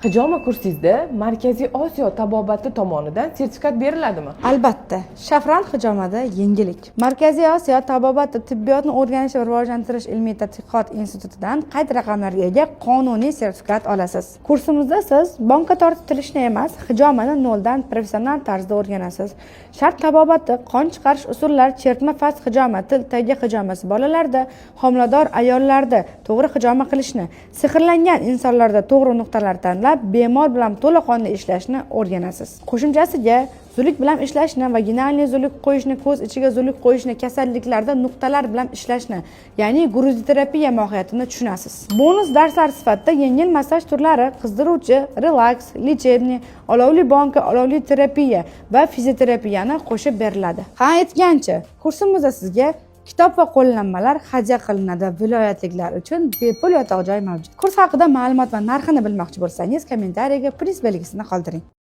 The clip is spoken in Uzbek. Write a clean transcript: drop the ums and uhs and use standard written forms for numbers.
Hijoma kursingizda Markaziy Osiyo tabobati tomonidan sertifikat beriladimi? Albatta, Shafran hijomada yengillik. Markaziy Osiyo tabobati tibbiyotni o'rganish va rivojlantirish ilmiy tadqiqot institutidan qayd raqamlarga ega qonuniy sertifikat olasiz. Kursimizda siz banka tortib tilishni emas, hijomani noldan professional tarzda o'rganasiz. Sharq tabobati, qon chiqarish usullari, chertma fas hijoma, til tagi hijomasi, bolalarda, homilador ayollarda to'g'ri hijoma qilishni, sehrlangan insonlarda to'g'ri nuqtalar tanlab, bemor bilan to'laqonli ishlashni o'rganasiz. Qo'shimchasiga zuluk bilan ishlashni, vaginalniy zuluk qo'yishni, ko'z ichiga zuluk qo'yishni, kasalliklarda nuqtalar bilan ishlashni, ya'ni guruziterapiya mohiyatini tushunasiz. Bonus darslar sifatida yengil massaj turlari, qizdiruvchi, relaks, лечебный, olovli banka, olovli terapiya va fizioterapiyani qo'shib beriladi. Ha, aytgancha, kursimizda sizga kitob va qo'llanmalar hadya qilinadi. Viloyatliklar uchun bepul yotoq joy mavjud. Kurs haqida ma'lumot va narxini bilmoqchi bo'lsangiz, kommentariyaga plyus belgisini qoldiring.